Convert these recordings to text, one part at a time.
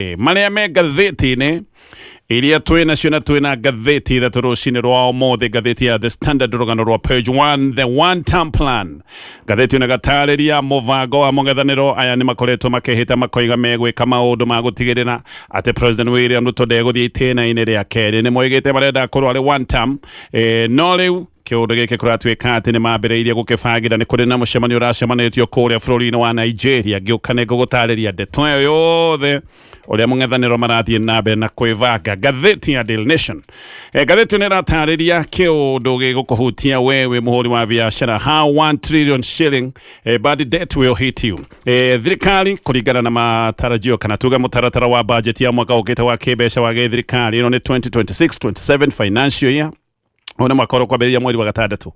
Marĩa me ngathĩti-inĩ iria twĩ nacio, na twĩ na ngathĩti ithatũ rũcinĩ rwa ũmũthĩ. Ngathĩti ya The Standard, rũgano rwa page 1, the one term plan. Ngathĩti ĩno ĩgatarĩria mũbango wa mũng'ethanĩro. Aya nĩ makoretwo makĩhĩta makoiga megwĩka maũndũ ma gũtigĩrĩra atĩ President William Ruto ndegũthiĩ itĩna-inĩ rĩa kerĩ. Nĩ moigĩte marenda akorwo arĩ one term, no rĩu kĩũndũ gĩkĩ kũratuĩka atĩ nĩ mambĩrĩirie gũkĩbangĩra. Nĩ kũrĩ na mũcemanio ũracemanĩtio kũrĩa bũrũri-inĩ wa Nigeria. Ngĩũka nĩ ngũgũtarĩria ndeto ĩyo yothe, ũrĩa mũng'ethanĩro marathiĩ na mbere na kwĩbanga. Ngathĩti ya Daily Nation, ngathĩti ĩno ĩratarĩria kĩũndũ gĩgũkũhutia we wĩ mũhũri wa biacara, how 1 trillion shilling bad debt will hit you. Thirikari kũringana na matarajio, kana tuge mũtaratara wa budget ya mwaka ũkĩte wa kĩmbeca wa gĩthirikari, ĩno nĩ 2026-27 financial year, ũyũ nĩ mwaka ũrĩa ũkwambĩrĩria mweri wa gatandatũ.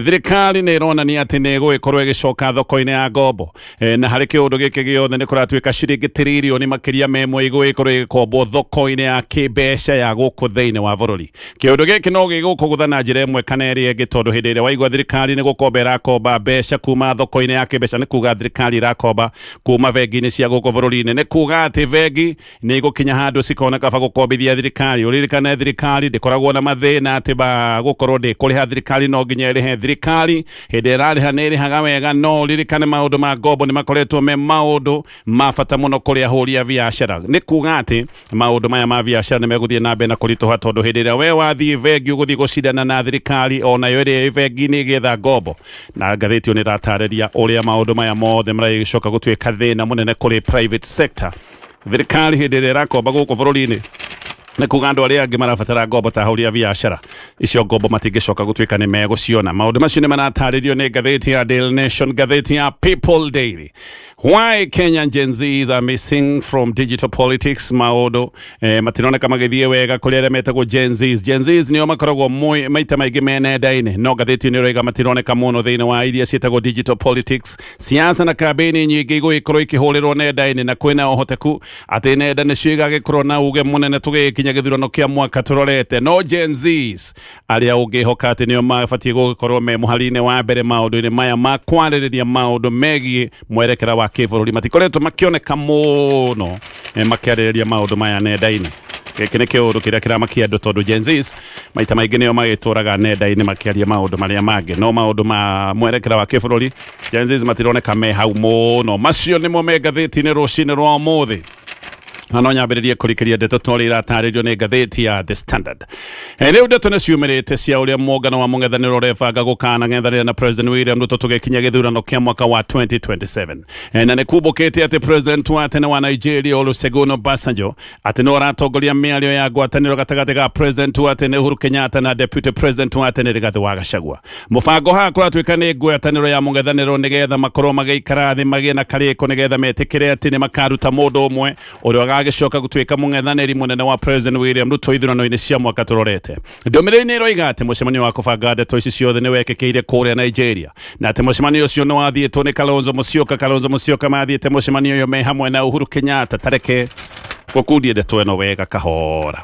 Thirikari nĩ ĩronania atĩ nĩ ĩgũgĩkorwo ĩgĩcoka thoko-inĩ ya ngombo, na harĩ kĩũndũ gĩkĩ gĩothe nĩ kũratuĩka ciringi tiririoni makĩria ma ĩmwe igũgĩkorwo ĩgĩkombwo thoko-inĩ ya kĩmbeca ya gũkũ thĩinĩ wa bũrũri. Kĩũndũ gĩkĩ no gĩgũkũgũtha na njĩra ĩmwe kana ĩrĩa ĩngĩ, tondũ hĩndĩ ĩrĩa waigua thirikari nĩ gũkomba ĩrakomba mbeca kuma thoko-inĩ ya kĩmbeca, nĩ kuga thirikari ĩrakomba kuma bengi-inĩ cia gũkũ bũrũri-inĩ, nĩ kuga atĩ bengi nĩ igũkinya handũ cikona kaba gũkombithia thirikari. Ũririkane thirikari ndĩkoragwo na mathĩna atĩ ba gũkorwo ndĩkũrĩha. Thirikari no nginya ĩrĩhe. Thirikari hĩndĩ ĩrarĩha nĩ ĩrĩhaga wega, no ũririkane maũndũ ma ngombo nĩ makoretwo me maũndũ ma bata mũno kũrĩ ahũri a biacara. Nĩ kuga atĩ maũndũ maya ma biacara nĩ megũthiĩ na mbere na kũritũha, tondũ hĩndĩ ĩrĩa we wathiĩ bengi ũgũthiĩ gũcindana na thirikari onayo ĩrĩa ĩ bengi-inĩ ĩgĩetha ngombo. Na ngathĩti ĩyo nĩ ĩratarĩria ũrĩa maũndũ maya mothe maragĩcoka gũtuĩka thĩna mũnene kũrĩ private sector. Thirikari hĩndĩ ĩrĩa ĩrakomba gũkũ bũrũri-inĩ, nĩ kuga andũ arĩa angĩ marabatara ngombo ta ahũri a biacara, icio ngombo matingĩcoka gũtuĩka nĩ megũciona. Maũndũ macio nĩ maratarĩrio nĩ ngathĩti ya Daily Nation. Ngathĩti ya People Daily, why Kenyan Gen Zs are missing from digital politics. Maũndũ matironeka magĩthiĩ wega kũrĩ arĩa metagwo Gen Zs. Gen Zs nĩo makoragwo maita maingĩ me nenda-inĩ, no ngathĩti nĩ ĩroiga matironeka mũno thĩinĩ wa iria ciĩtagwo digital politics. Siasa na kambĩini nyingĩ igũgĩkorwo ikĩhũrĩrwo nenda-inĩ, na kwĩna ũhoteku atĩ nenda nĩcio igagĩkorwo na uge mũnene tũgĩkinya gĩthurano kĩa mwaka tũrorete. No Gen Zs arĩa ũngĩhoka atĩ nĩo mabatiĩ gũgĩkorwo me mũhari-inĩ wa mbere maũndũ-inĩ maya ma kwarĩrĩria maũndũ megiĩ mwerekera wa kĩbũrũri, matikoretwo makĩoneka mũno makĩarĩrĩria maũndũ maya nenda-inĩ. Gĩkĩ nĩ kĩũndũ kĩrĩa kĩramakia andũ, tondũ Gen Zs maita maingĩ nĩo magĩtũraga nenda-inĩ makĩaria maũndũ marĩa mangĩ, no maũndũ ma mwerekera wa kĩbũrũri Gen Zs matironeka me hau mũno. Macio nĩmo me ngathĩti-inĩ rũcinĩ rwa ũmũthĩ, na no nyambĩrĩrie kũrikĩria ndeto ta ũrĩa iratarĩrio nĩ ngathĩti ya The Standard. Rĩu ndeto nĩ ciumĩrĩte cia ũrĩa mũngano wa mũng'ethanĩro ũrebanga gũkanang'ethanĩra na President William Ruto tũgĩkinya gĩthurano kĩa mwaka wa 2027. Na nĩ kumbũkĩte atĩ President wa tene wa Nigeria Olusegun Obasanjo atĩ nĩ ũratongoria mĩario ya ngwatanĩro gatagatĩ ga President wa tene Uhuru Kenyatta na Deputy President wa tene Rigathi wa Gachagua. Mũbango haha kũratuĩka nĩ ngwatanĩro ya mũng'ethanĩro nĩgetha makorwo magĩikara thĩ magĩe na karĩko nĩgetha metĩkĩre atĩ nĩ makaruta mũndũ ũmwe ũrĩa ũgagĩcoka gũtuĩka mũng'ethanĩri mũnene wa President William Ruto ithurano-inĩ cia mwaka tũrorete. Ndũmĩrĩri nĩ ĩroiga atĩ mũcemanio wa kũbanga ndeto ici ciothe nĩ wekĩkĩire kũrĩa Nigeria, na atĩ mũcemanio ũcio nĩ wathiĩtwo nĩ Kalonzo Musyoka. Kalonzo Musyoka mathiĩte mũcemanio ũyũ me hamwe na Uhuru Kenyatta. Tareke gũkundie ndeto ĩno wega kahora.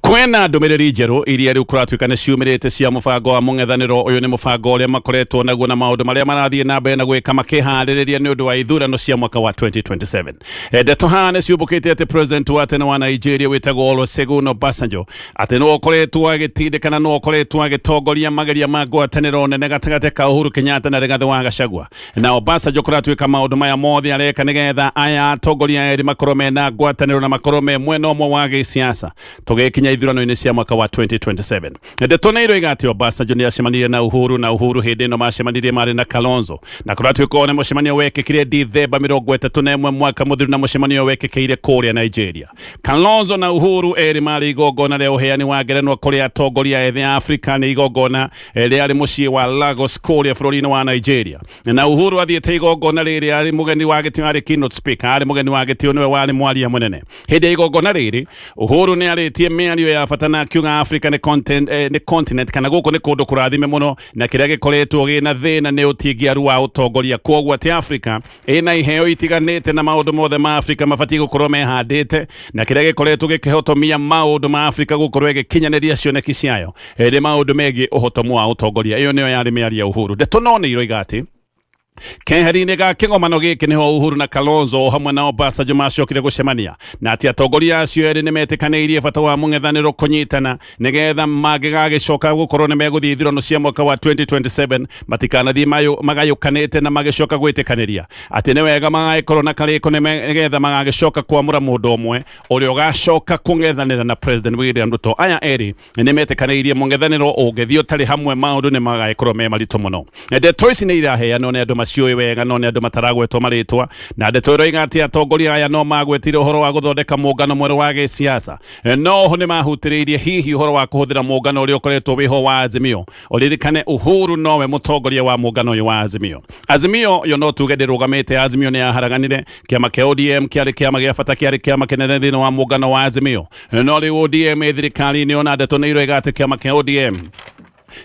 Kwĩna ndũmĩrĩri njerũ iria rĩu kũratuĩka nĩ ciumĩrĩte cia mũbango wa mũng'ethanĩro. Ũyũ nĩ mũbango ũrĩa makoretwo naguo na maũndũ marĩa marathiĩ na mbere na gwĩka makĩharĩrĩria nĩ ũndũ wa ithurano cia mwaka wa 2027. Ndeto haha nĩ ciũmbũkĩte atĩ President wa tene wa Nigeria wĩtagwo Olusegun Obasanjo atĩ nĩwe ũkoretwo agĩtindĩkana, nĩwe ũkoretwo agĩtongoria mageria ma ngwatanĩro nene gatagatĩ ka Uhuru Kenyatta na Rigathĩ wa Gachagua. Na Obasanjo kũratuĩka maũndũ maya mothe areka nĩgetha aya atongoria erĩ makorwo mena ngwatanĩro na makorwo me mwena ũmwe wa gĩsiasa tũgĩkinya ithurano-inĩ cia mwaka wa 2027. Ndeto nĩ iroiga atĩ Obasanjo nĩ acemanirie na Uhuru, na Uhuru hĩndĩ ĩno macemanirie marĩ na Kalonzo, na kũratuĩka one mũcemanio wekĩkire Dithemba 31 mwaka mũthiru, na mũcemanio wekĩkĩire kũrĩa Nigeria. Kalonzo na Uhuru erĩ marĩ igongona rĩa ũheani wa ngerenwa kũrĩ atongoria ethĩ a Afrika. Nĩ igongona rĩarĩ mũciĩ wa Lagos kũrĩa bũrũri-inĩ wa Nigeria, na Uhuru athiĩte igongona rĩrĩ arĩ mũgeni wa gĩtĩo, arĩ keynote speaker, arĩ mũgeni wa gĩtĩo, nĩwe warĩ mwaria mũnene hĩndĩ ya igongona rĩrĩ. Uhuru nĩ arĩtie mĩario ya bata na akiuga Africa nĩ content, nĩ continent, kana gũkũ nĩ kũndũ kũrathime mũno, na kĩrĩa gĩkoretwo gĩna thĩna nĩ ũtingiaru wa ũtongoria, kwoguo atĩ Africa ĩna iheo itiganĩte na maũndũ mothe ma Afrika mabatiĩ gũkorwo mehandĩte, na kĩrĩa gĩkoretwo gĩkĩhotomia maũndũ ma Afrika gũkorwo ĩgĩkinyanĩria cioneki ciayo nĩ maũndũ megiĩ ũhotomu wa ũtongoria. Ĩyo nĩyo yarĩ mĩario ya Uhuru. Ndeto no nĩ iroiga atĩ Keheri-inĩ ga kĩgomano gĩkĩ nĩho Uhuru na Kalonzo o hamwe na Obasanjo macokire gũcemania, na atĩ atongoria acio erĩ nĩmetĩkanĩirie bata wa mũng'ethanĩro kũnyitana nĩgetha mangĩgagĩcoka gũkorwo nĩ megũthiĩ ithurano cia mwaka wa 2027 matikanathiĩ magayũkanĩte na magĩcoka gwĩtĩkanĩria atĩ nĩ wega magagĩkorwo na karĩko nĩgetha magagĩcoka kwamũra mũndũ ũmwe ũrĩa ũgacoka kũng'ethanĩra na President William Ruto. Aya erĩ nĩ metĩkanĩirie mũng'ethanĩro ũngĩthiĩ ũtarĩ hamwe maũndũ nĩ magagĩkorwo me maritũ mũno. Ndeto ici nĩ iraheanwo nĩ andũ maciũĩ wega no nĩ andũ mataragwetwo marĩtwa, na ndeto ĩroiga atĩ atongoria aya no magwetire ũhoro wa gũthondeka mũngano mwerũ wa gĩsiasa, no oho nĩ mahutĩrĩirie hihi ũhoro wa kũhũthĩra mũngano ũrĩa ũkoretwo wĩho wa Azimio. Ũririkane Uhuru nowe mũtongoria wa mũngano ũyũ wa Azimio. Azimio yo no tuge ndĩrũgamĩte, Azimio nĩ yaharaganire. Kĩama kĩa ODM kĩarĩ kĩama gĩa bata, kĩarĩ kĩama kĩnene thĩinĩ wa mũngano wa Azimio, no rĩu ODM ĩ thirikari-inĩ, ona ndeto nĩ iroiga atĩ kĩama kĩa ODM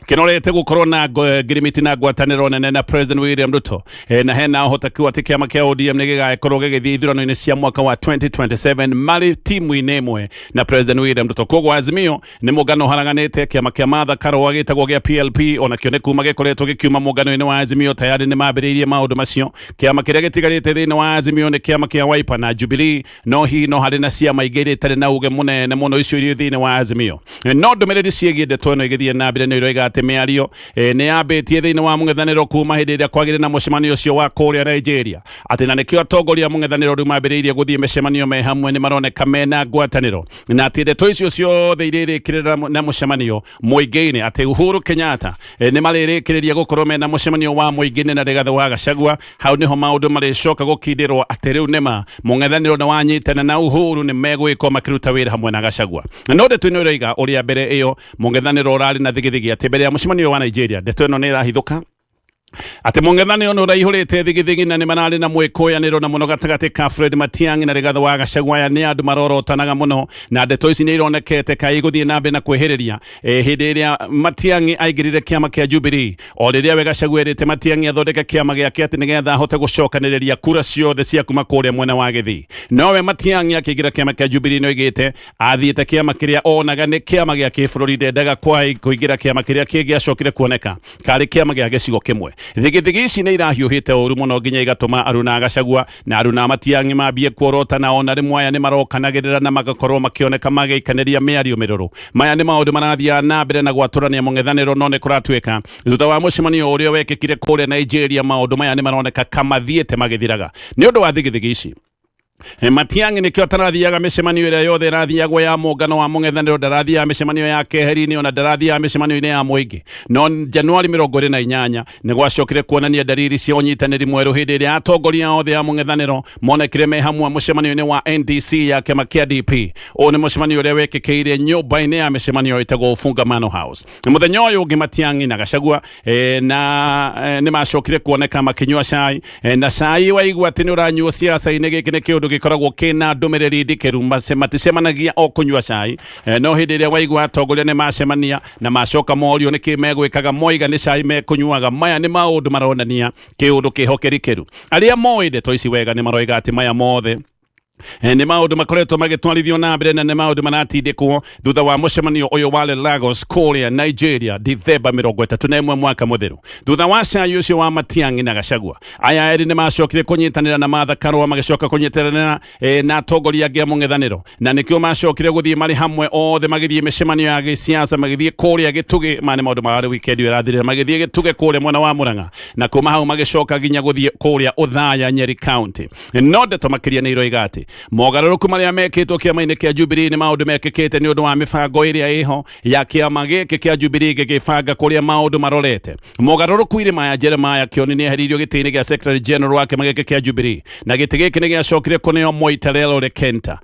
kĩnorete gũkorwo na ngirimiti na ngwatanĩro nene na President William Ruto. Na hena ũhotekeku atĩ kĩama kĩa ODM nĩ gĩgagĩkorwo gĩgĩthiĩ ithurano-inĩ cia mwaka wa 2027 marĩ timu-inĩ ĩmwe na President William Ruto. Koguo Azimio nĩ mũngano ũharaganĩte. Kĩama kĩa Martha Karũa gĩtagwo gĩa PLP onakĩo nĩ kuma gĩkoretwo gĩkiuma mũngano-inĩ wa Azimio, tayari nĩ mambĩrĩirie maũndũ macio. Kĩama kĩrĩa gĩtigarĩte thĩinĩ wa Azimio nĩ kĩama kĩa Wiper na Jubilee, no hihi no harĩ na ciama ingĩ iria itarĩ na uge mũnene mũno icio iria thĩinĩ wa Azimio. No ndũmĩrĩri ciĩgiĩ ndeto ĩno igĩthiĩ na mbere nĩ iroiga atĩ mĩario nĩ yambĩtie thĩinĩ wa mũng'ethanĩro kuma hĩndĩ ĩrĩa kwagĩrĩ na mũcemanio ũcio wa kũrĩa Nigeria, atĩ na nĩkĩo atongoria a mũng'ethanĩro rĩu mambĩrĩirie gũthiĩ mĩcemanio me hamwe, nĩ maroneka mena ngwatanĩro, na atĩ ndeto icio ciothe irĩrĩkĩrĩra na mũcemanio mũingĩ-inĩ, atĩ Uhuru Kenyatta nĩ marĩrĩkĩrĩria gũkorwo mena mũcemanio wa mũingĩ-inĩ na Rigathĩ wa Gachagua. Hau nĩho maũndũ marĩcoka gũkindĩrwo atĩ rĩu nĩma mũng'ethanĩro nĩ wanyitana na Uhuru nĩ megũgĩkorwo makĩruta wĩra hamwe na Gachagua. No ndeto ĩno ĩroiga ũrĩa mbere ĩyo mũng'ethanĩro ũrarĩ na thigithigi, atĩ mbere ya mũcemanio wa Nigeria ndeto ĩno nĩ ĩrahithũka atĩ mũng'ethanĩro nĩ ũraihũrĩte thigithigi na nĩ mararĩ na mwĩkũyanĩro na mũno gatagatĩ ka Fred Matiang'i na Rigathĩ wa Gachagua. Aya nĩ andũ marorotanaga mũno, na ndeto ici nĩ ironekete kaĩ igũthiĩ na mbere na kwĩhĩrĩria. Hĩndĩ ĩrĩa Matiang'i aingĩrire kĩama kĩa Jubilee, o rĩrĩa we Gachagua erĩte Matiang'i athondeke kĩama gĩake atĩ nĩgetha ahote gũcokanĩrĩria kura ciothe cia kuma kũrĩa mwena wa Gĩthii, nowe Matiang'i akĩingĩra kĩama kĩa Jubilee nĩ oigĩte athiĩte kĩama kĩrĩa onaga nĩ kĩama gĩa kĩbũrũri, ndendaga kũingĩra kĩama kĩrĩa kĩngĩacokire kuoneka karĩ kĩama gĩa gĩcigo kĩmwe. Thigithigi ici nĩ irahiũhĩte ũru mũno nginya igatũma aruna a Gachagua na aruna a Matiang'i mambie kuorotana, ona rĩmwe aya nĩ marokanagĩrĩra na magakorwo makĩoneka magĩikanĩria mĩario mĩrũrũ. Maya nĩ maũndũ marathiaga na mbere na gwatũrania mũng'ethanĩro, no nĩ kũratuĩka thutha wa mũcemanio ũrĩa wekĩkire kũrĩa Nigeria maũndũ maya nĩ maroneka kamathiĩte magĩthiraga nĩ ũndũ wa thigithigi ici. Matiang'i nĩkĩo atarathiaga mĩcemanio ĩrĩa yothe ĩrathiagwo ya mũngano wa mũng'ethanĩro, ndarathiaga mĩcemanio ya keheri-inĩ, ona ndarathiaga mĩcemanio-inĩ ya mũingĩ. No Januari 28 nĩ gwacokire kuonania ndariri cia ũnyitanĩri mwerũ hĩndĩ ĩrĩa atongoria othe a mũng'ethanĩro monekire me hamwe mũcemanio-inĩ wa NDC ya kĩama kĩa DP. Ũyũ nĩ mũcemanio ũrĩa wekĩkĩire nyũmba-inĩ ya mĩcemanio ĩtagwo Ufungamano House. Mũthenya ũyũ ũngĩ Matiang'i na Gachagua na nĩ macokire kuoneka makĩnyua cai. Na cai waigua atĩ nĩ ũranyuo siasa-inĩ, gĩkĩ nĩ kĩũndũ gĩkoragwo kĩna ndũmĩrĩri ndikĩru. Maticemanagia o kũnyua cai. No hĩndĩ ĩrĩa waigua atongoria nĩ macemania na macoka morio nĩkĩ megwĩkaga, moiga nĩ cai mekũnyuaga. Maya nĩ maũndũ maronania kĩũndũ kĩhokerikĩru. Arĩa moĩ ndeto ici wega nĩ maroiga atĩ maya mothe nĩ maũndũ makoretwo magĩtwarithio na mbere na nĩ maũndũ maratindĩkwo thutha wa mũcemanio ũyũ wa Lagos kũrĩa Nigeria Dithemba 31 mwaka mũtheru. Thutha wa cai ũcio wa Matiang'i na Gachagua, aya erĩ nĩ macokire kũnyitanĩra na Martha Karũa, magĩcoka kũnyitanĩra na atongoria angĩ a mũng'ethanĩro, na nĩkĩo macokire gũthiĩ marĩ hamwe othe magĩthiĩ mĩcemanio ya gĩsiasa, magĩthiĩ kũrĩa Gĩtugĩ. Maya nĩ maũndũ mararĩ weekend ĩyo ĩrathirire, magĩthiĩ Gĩtugĩ kũrĩa mwena wa Murang'a, na kuma hau magĩcoka nginya gũthiĩ kũrĩa Othaya, Nyeri County. No ndeto makĩria nĩ iroiga atĩ mogarũrũku marĩa mekĩtwo kĩama-inĩ kĩa Jubilee nĩ maũndũ mekĩkĩte nĩ ũndũ wa mĩbango ĩrĩa ĩho ya kĩama gĩkĩ kĩa Jubilee gĩgĩbanga kũrĩa maũndũ marorete. Mogarũrũku irĩ maya, Jeremiah Kioni nĩ eheririo gĩtĩ-inĩ gĩa Secretary General wa kĩama gĩkĩ kĩa Jubilee, na gĩtĩ gĩkĩ nĩ gĩacokire kũneo Moitalel Ole Kenta.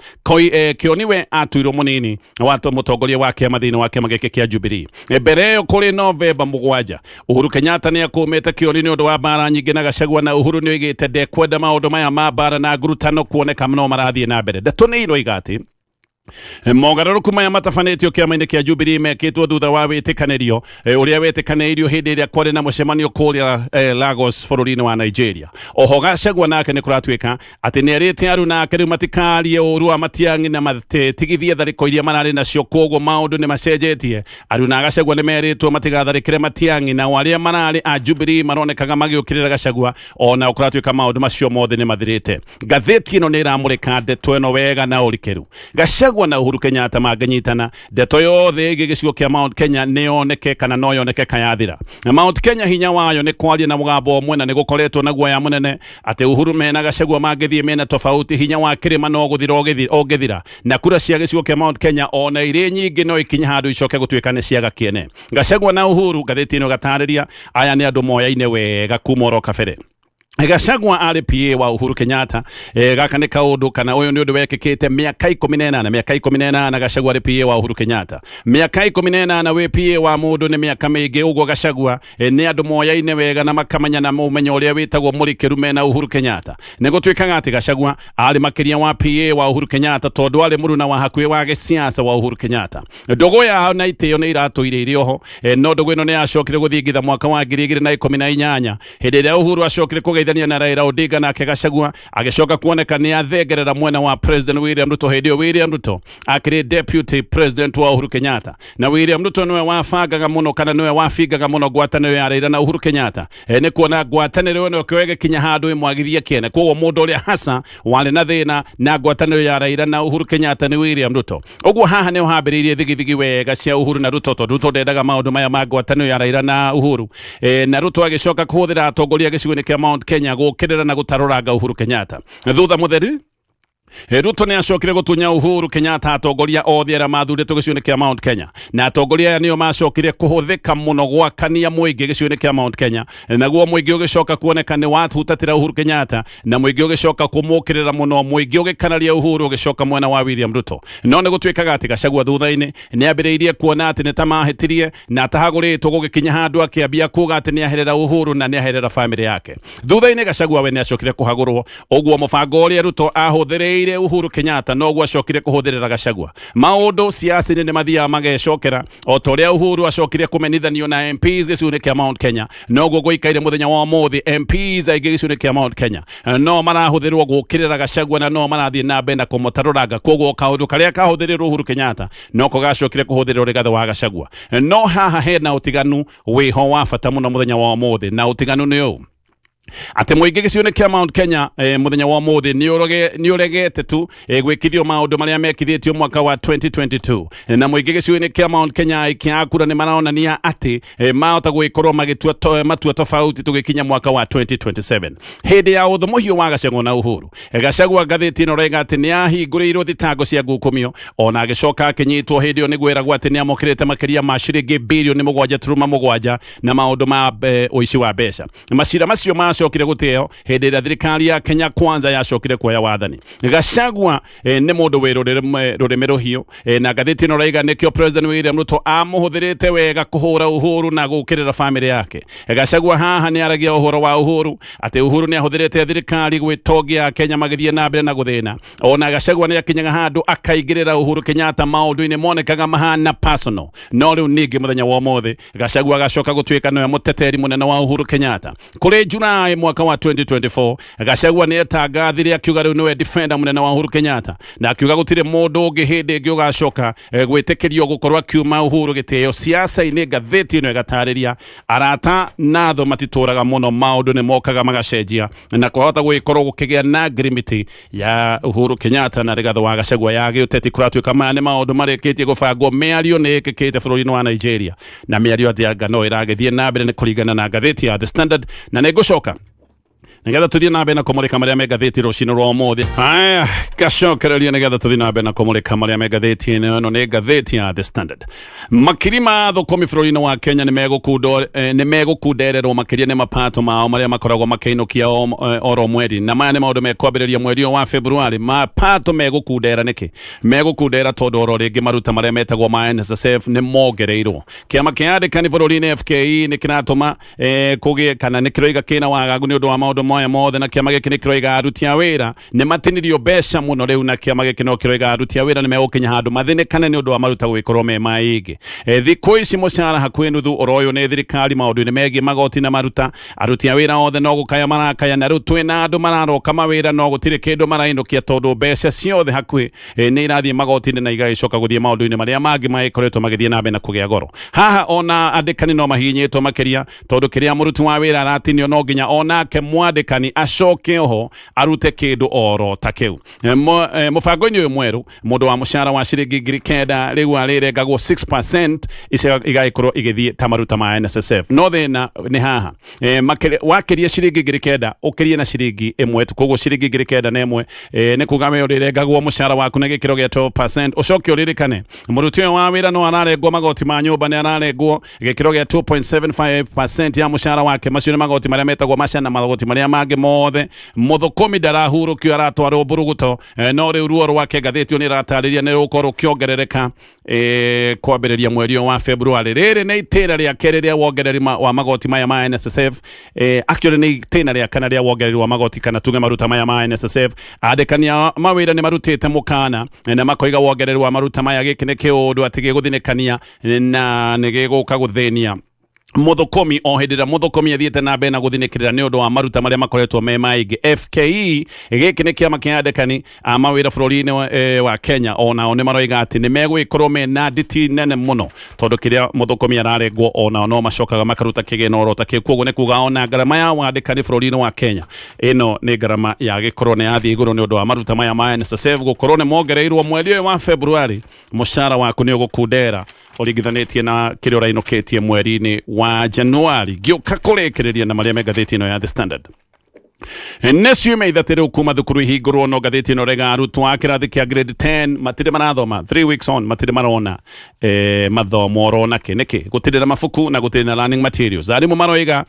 Kioni we atuirwo mũnini wa mũtongoria wa kĩama thĩinĩ wa kĩama gĩkĩ kĩa Jubilee. Mbere ĩyo kũrĩ Novemba 7 Uhuru Kenyatta nĩ akũmĩte Kioni nĩ ũndũ wa mbara nyingĩ na Gachagua, na Uhuru nĩ oigĩte ndekwenda maũndũ maya ma mbara na ngurutano kuoneka no marathiĩ na mbere. Ndeto nĩ iroiga atĩ Mogarũrũku maya matabanĩtio kĩama-inĩ kĩa Jubilee mekĩtwo thutha wa wĩtĩkanĩrio ũrĩa wetĩkanĩirio hĩndĩ ĩrĩa kwarĩ na mũcemanio kũrĩa Lagos bũrũri-inĩ wa Nigeria. Oho Gachagua nake nĩ kũratuĩka atĩ nĩ erĩte aruna ake rĩu matikarie ũru wa Matiang'i na matigithie tharĩko iria mararĩ nacio, koguo maũndũ nĩ macenjetie. Aruna a Gachagua nĩ merĩtwo matigatharĩkĩre Matiang'i, nao arĩa mararĩ a Jubilee maronekaga magĩũkĩrĩra Gachagua, ona kũratuĩka maũndũ macio mothe nĩ mathirĩte. Ngathĩti ĩno nĩ ĩramũrĩka ndeto ĩno wega na ũrikĩru. Gachagua na Uhuru Kenyatta mangĩnyitana, ndeto yothe ĩgiĩ gĩcigo kĩa Mount Kenya nĩ yoneke kana no yoneke kayathira. Mount Kenya hinya wayo nĩ kwaria na mũgambo ũmwe na nĩ gũkoretwo na guoya mũnene atĩ Uhuru mena Gachagua mangĩthiĩ mena tofauti hinya wa kĩrĩma no gũthira ũngĩthira, na kura cia gĩcigo kĩa Mount Kenya ona irĩ nyingĩ no ikinye handũ icoke gũtuĩka nĩ ciaga kĩene. Gachagua na Uhuru, ngathĩti ĩno ĩgatarĩria, aya nĩ andũ moyaine wega kuma oro kabere. Gachagua arĩ PA wa Uhuru Kenyatta. Gaka nĩ kaũndũ kana ũyũ nĩ ũndũ wekĩkĩte mĩaka 18, mĩaka 18 Gachagua arĩ PA wa Uhuru Kenyatta. Mĩaka 18 wĩ PA wa mũndũ nĩ mĩaka mĩingĩ ũguo. Gachagua nĩ andũ moyaine wega na makamenya na ũmenyo ũrĩa wĩtagwo mũrikĩru mena Uhuru Kenyatta. Nĩ gũtuĩkaga atĩ Gachagua arĩ makĩria wa PA wa Uhuru Kenyatta tondũ arĩ mũruna wa hakuhĩ wa gĩsiasa wa Uhuru Kenyatta. Ndũgũ yao na itĩo nĩ iratũire irĩ oho, no ndũgũ ĩno nĩ yacokire gũthingitha mwaka wa 2018 hĩndĩ ĩrĩa Uhuru acokire kũgeithania na Raila Odinga, nake Gachagua agĩcoka kuoneka nĩ athengerera mwena wa President William Ruto. Hĩndĩ ĩyo William Ruto akĩrĩ deputy president wa Uhuru Kenyatta, na William Ruto nĩwe wabangaga mũno kana nĩwe wabingaga mũno ngwatanĩro ya Raila na Uhuru Kenyatta. Nĩ kuona ngwatanĩro ĩno ĩkĩoya ĩgĩkinya handũ ĩmwagithie kĩene. Koguo mũndũ ũrĩa hasa warĩ na thĩna na ngwatanĩro ya Raila na Uhuru Kenyatta nĩ William Ruto. Ũguo haha nĩho hambĩrĩirie thigithigi wega cia Uhuru na Ruto, tondũ Ruto ndendaga maũndũ maya ma ngwatanĩro ya Raila na Uhuru. Na Ruto agĩcoka kũhũthĩra atongoria gĩcigo-inĩ kĩa Mount Kenya gũkĩrĩra na gũtarũranga Uhuru Kenyatta. Thutha mũtheri Ruto nĩ acokire gũtunya Uhuru Kenyatta atongoria othe arĩa mathurĩtwo gĩcigo-inĩ kĩa Mount Kenya, na atongoria aya nĩo macokire kũhũthĩka mũno gwakania mũingĩ gĩcigo-inĩ kĩa Mount Kenya. Naguo mũingĩ ũgĩcoka kuoneka nĩ wahutatĩra Uhuru Kenyatta, na mũingĩ ũgĩcoka kũmũkĩrĩra mũno, mũingĩ ũgĩkanaria Uhuru ũgĩcoka mwena wa William Ruto. No nĩ gũtuĩkaga atĩ Gachagua thutha-inĩ nĩ ambĩrĩirie kuona atĩ nĩ ta mahĩtirie na atahagũrĩtwo, gũgĩkinya handũ akĩambia kuga atĩ nĩ aherera Uhuru na nĩ aherera famĩlĩ yake. Thutha-inĩ Gachagua we nĩ acokire kũhagũrwo. Ũguo mũbango ũrĩa Ruto ahũthĩrĩire Uhuru Kenyatta noguo acokire kũhũthĩrĩra Gachagua. Maũndũ siasa-inĩ nĩ mathiaga magecokera. O ta ũrĩa Uhuru acokire kũmenithanio na MPs gĩcigo-inĩ kĩa Mount Kenya, noguo gũikaire mũthenya wa ũmũthĩ. MPs aingĩ gĩcigo-inĩ kĩa Mount Kenya no marahũthĩrwo gũkĩrĩra Gachagua na no marathiĩ na mbere na kũmũtarũranga. Koguo kaũndũ karĩa kahũthĩrĩrwo Uhuru Kenyatta noko gacokire kũhũthĩrwo Rigathĩ wa Gachagua. No haha hena ũtiganu wĩho wa bata mũno mũthenya wa ũmũthĩ, na ũtiganu nĩ ũũ atĩ mũingĩ gĩcigo-inĩ kĩa Mount Kenya mũthenya wa ũmũthĩ nĩ ũregete tu gwĩkithio maũndũ marĩa mekithĩtio mwaka wa 2022. Na mũingĩ gĩcigo-inĩ kĩa Mount Kenya, aikia a kura nĩ maronania atĩ mahota gũgĩkorwo magĩtua matua tofauti tũgĩkinya mwaka wa 2027. Hĩndĩ ya ũthũ mũhiũ wa Gachagua na Uhuru, Gachagua, ngathĩti ĩno raiga atĩ nĩ ahingũrĩirwo thitango cia ngukumio, ona agĩcoka akĩnyitwo. Hĩndĩ ĩyo nĩ gwĩragwo atĩ nĩ amũkĩrĩte makĩria ma ciringi birioni 7.7 na maũndũ ma ũici wa mbeca. Macira macio macokire gũteo hĩndĩ ĩrĩa thirikari ya Kenya Kwanza yacokire kuoya wathani. Gachagua nĩ mũndũ wĩ rũrĩmĩ rũhiũ, na ngathĩti ĩno raiga nĩkĩo President William Ruto amũhũthĩrĩte wega kũhũra Uhuru na gũkĩrĩra famĩlĩ yake. Gachagua haha nĩ aragia ũhoro wa Uhuru atĩ Uhuru nĩ ahũthĩrĩte thirikari gwĩtongia, Kenya magĩthiĩ na mbere na gũthĩna. Ona Gachagua nĩ akinyaga handũ akaingĩrĩra Uhuru Kenyatta maũndũ-inĩ monekaga mahana personal. No rĩu ningĩ mũthenya wa ũmũthĩ Gachagua agacoka gũtuĩka nĩwe mũteteri mũnene wa Uhuru Kenyatta. Kũrĩ July mwaka wa 2024, Gachagua nĩ etangathire akiuga rĩu nĩwe defender mũnene wa Uhuru Kenyatta, na akiuga gũtirĩ mũndũ ũngĩ hĩndĩ ĩngĩ ũgacoka gwĩtĩkĩrio gũkorwo akiuma Uhuru gĩtĩo siasa-inĩ. Ngathĩti ĩno ĩgatarĩria arata na thũ matitũraga mũno, maũndũ nĩ mokaga magacenjia, na kwahota gũgĩkorwo gũkĩgĩa na ngirimiti ya Uhuru Kenyatta na Rigathĩ wa Gachagua ya gĩũteti. Kũratuĩka maya nĩ maũndũ marĩkĩtie gũbangwo. Mĩario nĩ ĩkĩkĩte bũrũri-inĩ wa Nigeria, na mĩario atĩ anga no ĩragĩthiĩ na mbere nĩ kũringana na ngathĩti ya The Standard. Na nĩ ngũcoka nigetha tuthiĩ na mbere na kũmũrĩka marĩa me ngathĩti rũcinĩ rwa ũmũthĩ. Haya, gacokereria nigetha tuthiĩ na mbere na kũmũrĩka marĩa me ngathĩti ĩno. Ĩno nĩ ngathĩti ya The Standard. Makiri ma thũkũmi bũrũri-inĩ wa Kenya nĩ megũkundererwo makĩria nĩ mapato mao marĩa makoragwo makĩinũkia oro mweri, na maya nĩ maũndũ mekwambĩrĩria mweri ũyũ wa February. Mapato megũkundera nĩkĩ? Megũkundera tondũ oro rĩngĩ maruta marĩa metagwo ma NSSF nĩ mongereirwo. Kĩama kĩa andĩkani bũrũri-inĩ FKE nĩ kĩratũma kũgĩe kana nĩ kĩroiga kĩna wagagu nĩ ũndũ wa maũndũ maya mothe, na kĩama gĩkĩ nĩ kĩroiga aruti a wĩra nĩ matinirio mbeca mũno rĩu, na kĩama gĩkĩ no kĩroiga aruti a wĩra nĩ megũkinya handũ mathĩnĩkane nĩ ũndũ wa maruta gũgĩkorwo me maingĩ. Thikũ ici mũcara hakuhĩ nuthu ũroywo nĩ thirikari maũndũ-inĩ megiĩ magoti na maruta. Aruti a wĩra othe no gũkaya marakaya, na rĩu twĩna andũ mararoka mawĩra no gũtirĩ kĩndũ marainũkia tondũ mbeca ciothe hakuhĩ nĩ irathiĩ magoti-inĩ na igagĩcoka gũthiĩ maũndũ-inĩ marĩa mangĩ magĩkoretwo magĩthiĩ na mbere na kũgĩa goro. Haha ona andĩkani no mahihinyĩtwo makĩria tondũ kĩrĩa mũruti wa wĩra aratinio no nginya onake mwandĩkani acoke oho arute kĩndũ oro ta kĩu. Mũbango-inĩ ũyũ mwerũ, mũndũ wa mũcara wa ciringi 9,000 rĩu arĩrengagwo 6% icio igagĩkorwo igĩthiĩ ta maruta ma NSSF. No thĩna nĩ haha, wakĩria ciringi 9,000 ũkĩrie na ciringi 1 tu, koguo ciringi 9,001, nĩ kuga we ũrĩrengagwo mũcara waku na gĩkĩro gĩa 12%. Ũcoke ũririkane mũruti ũyũ wa wĩra no ararengwo magoti ma nyũmba, nĩ ararengwo gĩkĩro gĩa 2.75% ya mũcara wake. Macio nĩ magoti marĩa metagwo maca na magoti marĩa mangĩ mothe. Mũthũkũmi ndarahurũkio, aratwarwo mburuguto. No rĩu ruo rwake, ngathĩti ĩyo nĩ ĩratarĩria, nĩ rũgũkorwo rũkĩongerereka kwambĩrĩria mweri ũyũ wa February. Rĩrĩ nĩ itĩna rĩa kerĩ rĩa wongereri wa magoti maya ma NSSF. Actually nĩ itĩna rĩa kana rĩa wongereri wa magoti kana tuge maruta maya ma NSSF. Andĩkani a mawĩra nĩ marutĩte mũkana na makoiga wongereri wa maruta maya gĩkĩ nĩ kĩũndũ atĩ gĩgũthinĩkania na nĩ gĩgũka gũthĩnia mũthũkũmi o hĩndĩ ĩrĩa mũthũkũmi athiĩte na mbere na gũthinĩkĩrĩra nĩ ũndũ wa maruta marĩa makoretwo me maingĩ. FKE, gĩkĩ nĩ kĩama kĩa andĩkani a mawĩra bũrũri-inĩ wa Kenya, onao nĩ maroiga atĩ nĩ megũgĩkorwo mena nditi nene mũno tondũ kĩrĩa mũthũkũmi ararengwo onao no macokaga makaruta kĩgĩna oro ta kĩu. Koguo nĩ kuga ona ngarama ya wandĩkani bũrũri-inĩ wa Kenya ĩno nĩ ngarama ya gĩkorwo nĩ yathiĩ igũrũ nĩ ũndũ wa maruta maya ma NSSF gũkorwo nĩ mongereirwo mweri ũyũ wa February. Mũcara waku nĩ ũgũkundera ũringithanĩtie na kĩrĩa ũrainũkĩtie mweri-inĩ wa Januari. Ngĩũka kũrĩkĩrĩria na marĩa me ngathĩti ĩno ya The Standard, nĩ ciumia 3 rĩu kuma thukuru ihingũrwo, no ngathĩti ĩno rega arutwo a kĩrathi kĩa grade 10 matirĩ marathoma. 3 weeks on matirĩ marona mathomo orona kĩ nĩkĩ gũtirĩ na mabuku na gũtirĩ na learning materials. Arimũ maroiga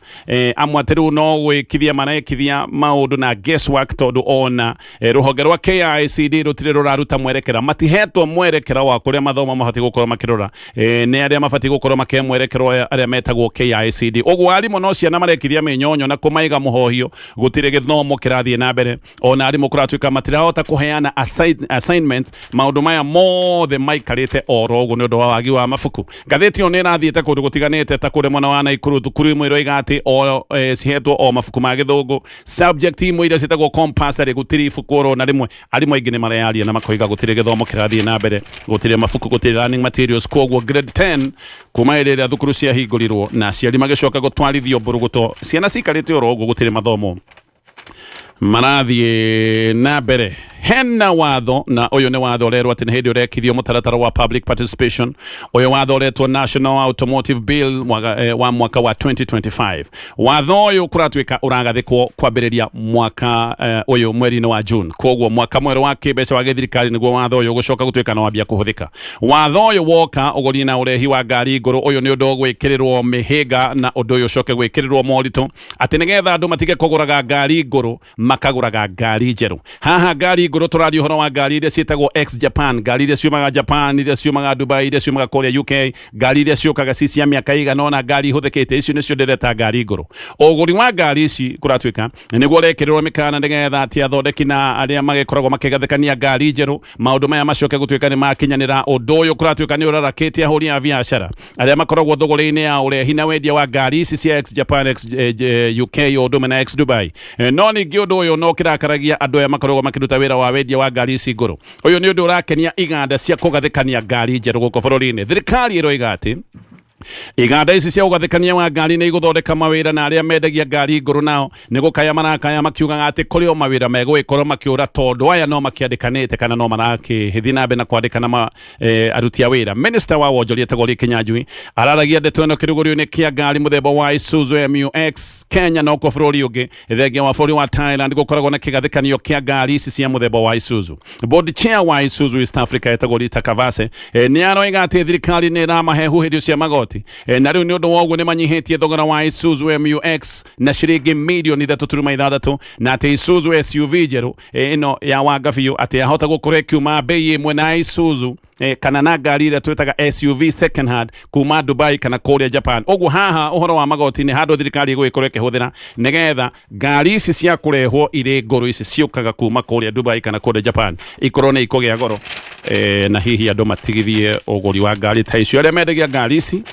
amwe atĩ rĩu no gwĩkithia marekithia maũndũ na guesswork tondũ ona rũhonge rwa KICD rũtirĩ rũraruta mwerekera, matihetwo mwerekera wa kũrĩa mathomo mabatiĩ gũkorwo makĩrora. Nĩ arĩa mabatiĩ gũkorwo makĩhe mwerekero aya arĩa metagwo KICD. Ũguo arimũ no ciana marekithia mĩnyonyo na kũmaiga mũhohio, gũtirĩ gĩthomo kĩrathiĩ na mbere. Ona arimũ kũratuĩka matirahota kũheana assignments. Maũndũ maya mothe maikarĩte oro ũguo nĩ ũndũ wa wagi wa mabuku. Ngathĩti ĩyo nĩ ĩrathiĩte kũndũ gũtiganĩte ta kũrĩa mwena wa Naikuru, thukuru imwe iroiga atĩ o cihetwo o mabuku ma gĩthũngũ, subject imwe iria ciĩtagwo compulsory gũtirĩ ibuku oro na rĩmwe. Arimũ aingĩ nĩ mareyaria na makoiga gũtirĩ gĩthomo kĩrathiĩ na mbere, gũtirĩ mabuku, gũtirĩ learning materials. Koguo grade 10 kuma hĩndĩ ĩrĩa thukuru ciahingũrirwo na aciari magĩcoka gũtwarithio mbũrũgũto, ciana cikarĩte oro ũguo, gũtirĩ mathomo marathiĩ na mbere. Hena watho, na ũyũ nĩ watho ũrerwo atĩ nĩ hĩndĩ ũrekithio mũtaratara wa public participation. Ũyũ watho ũretwo National Automotive Bill wa mwaka wa 2025. Watho ũyũ kũratuĩka ũragathĩkwo kwambĩrĩria mwaka ũyũ mweri-inĩ wa June. Koguo mwaka mwerũ wa kĩmbeca wa gĩthirikari nĩguo watho ũyũ ũgũcoka gũtuĩka na wambia kũhũthĩka. Watho ũyũ woka, ũgũri na ũrehi wa ngari ngũrũ, ũyũ nĩ ũndũ ũgwĩkĩrĩrwo mĩhĩnga na ũndũ ũyũ ũcoke gwĩkĩrĩrwo moritũ atĩ nĩgetha andũ matige kũgũraga ngari ngũrũ, makagũraga ngari njerũ. Haha ngari ngũrũ tũraria ũhoro wa ngari iria ciĩtagwo ex Japan, ngari iria ciumaga Japan, iria ciumaga Dubai, iria ciumaga kũrĩa UK, ngari iria ciũkaga ci cia mĩaka ĩigana ũna, ngari ihũthĩkĩte, icio nĩcio ndĩreta ngari ngũrũ. Ũgũri wa ngari ici kũratuĩka nĩguo ũrekĩrĩrwo mĩkana nĩgetha atĩ athondeki na arĩa magĩkoragwo makĩgathĩkania ngari njerũ, maũndũ maya macoke gũtuĩka nĩ makinyanĩra. Ũndũ ũyũ kũratuĩka nĩ ũrarakĩtie ahũri a biacara arĩa makoragwo thũgũrĩ-inĩ ya ũrehi na wendia wa ngari ici cia ex Japan, ex UK, o ũndũ ũmwe na ex Dubai. No ningĩ ũndũ ũyũ no kĩrakaragia andũ aya makoragwo makĩruta wĩra wa wendia wa ngari ici ngũrũ. Ũyũ nĩ ũndũ ũrakenia iganda cia kũgathĩkania ngari njerũ gũkũ bũrũri-inĩ. Thirikari ĩroiga atĩ iganda ici cia ũgathĩkania wa ngari nĩ igũthondeka mawĩra, na arĩa mendagia ngari ngũrũ nao nĩ gũkaya marakaya makiugaga atĩ kũrĩ o mawĩra megũgĩkorwo makĩũra tondũ aya no makĩandĩkanĩte kana no marakĩthiĩ na mbere na kwandĩkana aruti a wĩra. Minister wa wonjoria etagwo Lee Kinyanjui araragia ndeto ĩno kĩrugũrio-inĩ kĩa ngari mũthemba wa Isuzu MU-X Kenya. No kuo bũrũri ũngĩ thengia wa bũrũri wa Thailand gũkoragwo na kĩgathĩkanio kĩa ngari ici cia mũthemba wa Isuzu. Board chair wa Isuzu East Africa etagwo Rita Kavase nĩ aroiga atĩ thirikari nĩ ĩramahe huhĩrio cia magoti. magoti. Na rĩu nĩ ũndũ wa ũguo nĩ manyihĩtie thogora wa Isuzu MUX na ciringi mirioni 3.6, na atĩ Isuzu SUV njerũ ĩno ya wanga biũ atĩ yahota gũkorwo ĩkiuma bei ĩmwe na Isuzu kana na ngari ĩrĩa twĩtaga SUV second hand kuma Dubai kana kũrĩa Japan. Ũguo haha ũhoro wa magoti nĩ handũ thirikari ĩgũgĩkorwo ĩkĩhũthĩra nĩgetha ngari ici cia kũrehwo irĩ ngũrũ, ici ciũkaga kuma kũrĩa Dubai kana kũrĩa Japan, ikorwo nĩ ikũgĩa goro, na hihi andũ matigithie ũgũri wa ngari ta icio. Arĩa mendagia ngari ici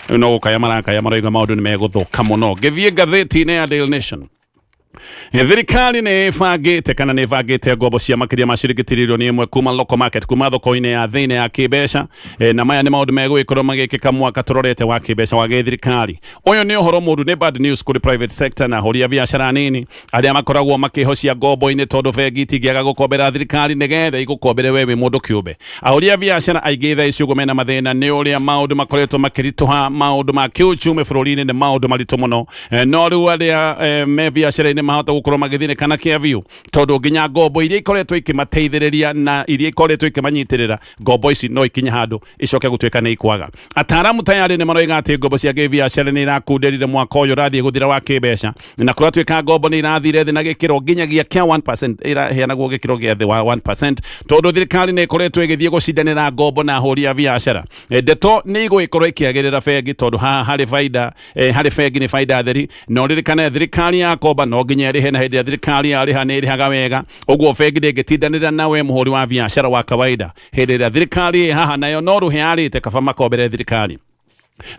rĩu no gũkaya marakaya, maroiga maũndũ nĩ megũthũka mũno. Ngĩthiĩ ngathĩti-inĩ ya Daily Nation, thirikari nĩ ĩbangĩte kana nĩ ĩbangĩte ngombo cia makĩria ma ciringi tiririoni 1 kuma local market, kuma thoko-inĩ ya thĩinĩ ya kĩmbeca. Na maya nĩ maũndũ megũgĩkorwo magĩkĩka mwaka tũrorete wa kĩmbeca wa gĩthirikari. Ũyũ nĩ ũhoro mũru, nĩ bad news kũrĩ private sector na ahũri a biacara nini arĩa makoragwo makĩhocia ngombo-inĩ, tondũ bengi itingĩaga gũkombera thirikari nĩgetha igũkombere we wĩ mũndũ kĩũmbe. Ahũri a biacara aingĩ thaa ici ũguo mena mathĩna nĩ ũrĩa maũndũ makoretwo makĩritũha. Maũndũ ma kĩũchumi bũrũri-inĩ nĩ maũndũ maritũ mũno. No rĩu arĩa me biacara-inĩ mahota gũkorwo magĩthĩnĩka na kĩa biũ, tondũ nginya ngombo iria ikoretwo ikĩmateithĩrĩria na iria ikoretwo ikĩmanyitĩrĩra, ngombo ici no ikinye handũ icoke gũtuĩka nĩ ikwaga. Ataaramu tayarĩ nĩ maroiga atĩ ngombo cia kĩbiacara nĩ irakunderire mwaka ũyũ ũrathiĩ gũthira wa kĩmbeca, na kũratuĩka ngombo nĩ irathire thĩ na gĩkĩro nginyagia kĩa 1%, iraheanagwo gĩkĩro gĩa thĩ wa 1%, tondũ thirikari nĩ ĩkoretwo ĩgĩthiĩ gũcindanĩra ngombo na ahũri a biacara. Ndeto nĩ igũgĩkorwo ĩkĩagĩrĩra bengi, tondũ haha harĩ baida, harĩ bengi nĩ baida theri. Na ũririkane thirikari yakomba no nginya ĩrĩhe, na hĩndĩ ĩrĩa thirikari yarĩha nĩ ĩrĩhaga wega. Ũguo bengi ndĩngĩtindanĩra nawe mũhũri wa biacara wa kawaida hĩndĩ ĩrĩa thirikari ĩ haha nayo no rũhĩ yarĩte, kaba makombere thirikari.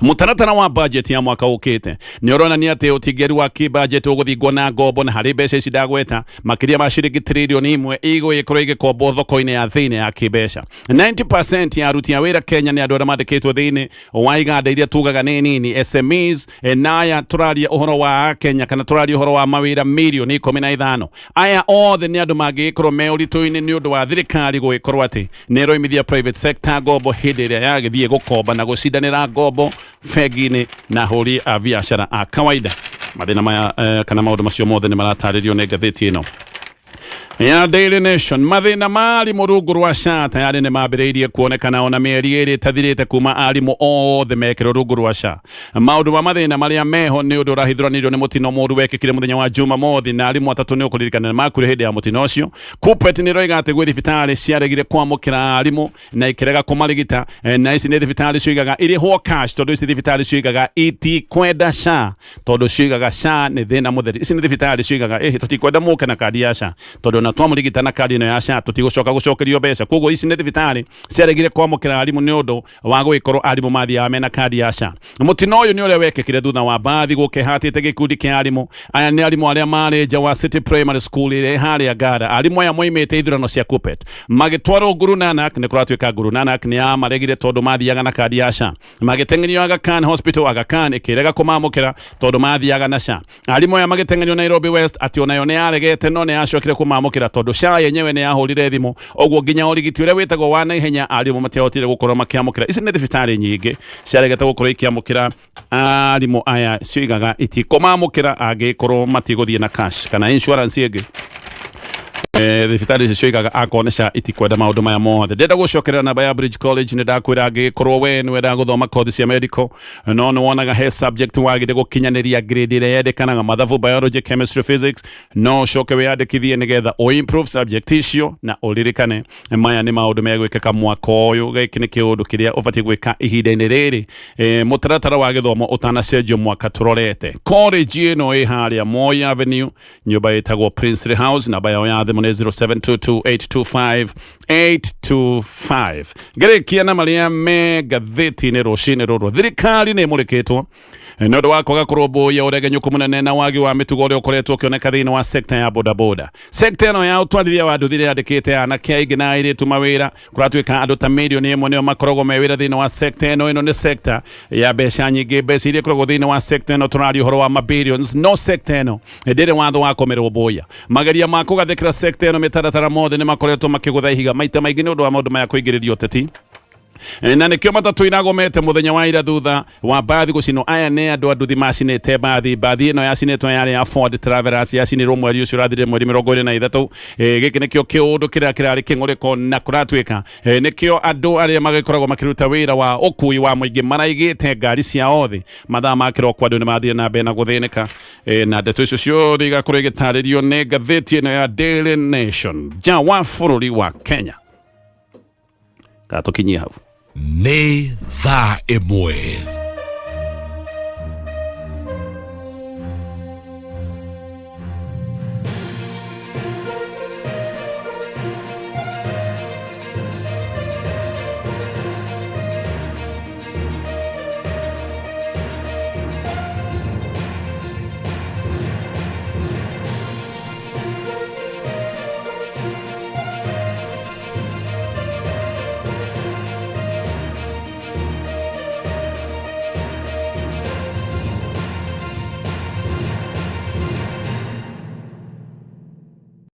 Mũtaratara wa budget ya mwaka ũkĩte nĩ ũronania atĩ ũtingeru wa kĩbudget ũgũthingwo na ngombo, na harĩ mbeca ici ndagweta, makĩria ma ciringi tiririoni 1 igũgĩkorwo igĩkombwo thoko-inĩ ya thĩinĩ ya kĩmbeca. 90% ya aruti a wĩra Kenya nĩ andũ arĩa mandĩkĩtwo thĩinĩ wa iganda iria tugaga nĩ nini, SMEs. Na aya tũraria ũhoro wa Kenya kana tũraria ũhoro wa mawĩra mirioni 15. Aya othe nĩ andũ mangĩgĩkorwo me ũritũ-inĩ nĩ ũndũ wa thirikari gũgĩkorwo atĩ nĩ ĩroimithia private sector ngombo hĩndĩ ĩrĩa yagĩthiĩ gũkomba na gũcindanĩra ngombo bengi-inĩ na ahũri a biacara a kawaida. Mathĩna maya kana maũndũ macio mothe nĩ maratarĩrio nĩ ngathĩti ĩno ya Daily Nation. Mathĩna ma arimũ rungu rwa SHA tayarĩ nĩ mambĩrĩirie kuonekana ona mĩeri 2 ĩtathirĩte kuma arimũ othe mekĩrwo rungu rwa SHA. Maũndũ ma mathĩna marĩa meho nĩ ũndũ ũrahithũranirio nĩ mũtino mũru wekĩkire mũthenya wa Jumamothi, na arimũ atatũ nĩ ũkũririkana nĩ makuire hĩndĩ ya mũtino ũcio. Kuppet nĩ ĩroiga atĩ gwĩ thibitarĩ ciaregire kwamũkĩra arimũ na ikĩrega kũmarigita. Na ici nĩ thibitarĩ cioigaga irĩhwo cash, tondũ ici thibitarĩ cioigaga itikwenda SHA, tondũ cioigaga SHA nĩ thĩna mũtheri. Ici nĩ thibitarĩ cioigaga ĩhĩ, tũtikwenda mũke na kandi ya SHA, tondũ ona twamũrigita na kandi ĩno ya SHA tũtigũcoka gũcokerio mbeca. Koguo ici nĩ thibitarĩ ciaregire kwamũkĩra arimũ nĩ ũndũ wa gũgĩkorwo arimũ mathiaga mena kandi ya SHA. Mũtino ũyũ nĩ ũrĩa wekĩkire thutha wa mbathi gũkehatĩte gĩkundi kĩa arimũ. Aya nĩ arimũ arĩa marĩ nja wa City Primary School ĩrĩa ĩ harĩa Ngara. Arimũ aya moimĩte ithurano cia Kuppet magĩtwarwo Guru Nanak. Nĩ kũratuĩka Guru Nanak nĩ yamaregire tondũ mathiaga na kandi ya SHA. Magĩteng'erio Aga Khan Hospital, Aga Khan ĩkĩrega kũmamũkĩra tondũ mathiaga na SHA. Arimũ aya magĩteng'erio Nairobi West, atĩ onayo nĩ yaregete, no nĩ yacokire kũmamũkĩra tondũ SHA yenyewe nĩ yahũrire thimũ. Ũguo nginya ũrigiti ũrĩa wĩtagwo wa naihenya arimũ matiahotire gũkorwo makĩamũkĩra. Ici nĩ thibitarĩ nyingĩ ciaregete gũkorwo ikĩamũkĩra arimũ aya, cioigaga itikũmamũkĩra angĩkorwo matigũthiĩ na cash kana insurance ĩngĩ. Thibitarĩ ici cioigaga akorwo nĩ SHA itikwenda maũndũ maya mothe. Ndĩrenda gũcokerera namba ya Bridge College. Nĩ ndakwĩra angĩkorwo we nĩ wendaga gũthoma kothi cia medical, no nĩ wonaga he subject wagire gũkinyanĩria grade ĩrĩa yendekanaga, mathabu, biology, chemistry, physics, no ũcoke wĩyandĩkithie nĩgetha ũ improve subject icio. Na ũririkane maya nĩ maũndũ megwĩkĩka mwaka ũyũ. Gĩkĩ nĩ kĩũndũ kĩrĩa ũbatiĩ gwĩka ihinda-inĩ rĩrĩ, mũtaratara wa gĩthomo ũtanacenjio mwaka tũrorete. College ĩno ĩ harĩa Moi Avenue, nyũmba ĩtagwo Princely House. Namba yao ya thimũ nĩ 0722825825. Ngĩrĩkia na marĩa me ngathĩti-inĩ rũcinĩ rũrũ, thirikari nĩ ĩmũrĩkĩtwo nĩ ũndũ wa kwaga kũrũmbũiya ũregenyũku mũnene na wagi wa mĩtugo ũrĩa ũkoretwo ũkĩoneka thĩinĩ wa sekta ya bodaboda. Sekta ĩno ya ũtwarithia wa nduthi yandĩkĩte anake aingĩ na airĩtu mawĩra. Kũratuĩka andũ ta mirioni 1 nĩo makoragwo me wĩra thĩinĩ wa sekta ĩno. Ĩno nĩ sekta ya mbeca nyingĩ. Mbeca iria ikoragwo thĩinĩ wa sekta ĩno, tũraria ũhoro wa mabillions, no sekta ĩno ndĩrĩ watho wa kũmĩrũmbũiya. Mageria ma kũgathĩkĩra sekta ĩno mĩtaratara mothe nĩ makoretwo makĩgũtha ihiga maita maingĩ nĩ ũndũ wa maũndũ maya kũingĩrĩrio ũteti. Na nĩkĩo matatũ iragomete mũthenya wa ira thutha wa mbathi gũcinwo. Aya nĩ andũ a nduthi macinĩte mbathi. Mbathi ĩno yacinĩtwo yarĩ ya Ford Travelers, yacinirwo mweri ũcio ũrathirire mweri 23. Gĩkĩ nĩkĩo kĩũndũ kĩrĩa kĩrarĩ kĩng'ũrĩko na kũratuĩka nĩkĩo andũ arĩa magĩkoragwo makĩruta wĩra wa ũkui wa mũingĩ maraigĩte ngari ciao thĩ mathaa ma kĩroko. Andũ nĩ mathire na mbere na gũthĩnĩka. Na ndeto icio ciothe igakorwo igĩtarĩrio nĩ ngathĩti ĩno ya Daily Nation nja wa bũrũri wa Kenya. Gatũkinyie hau. Nĩ thaa 1.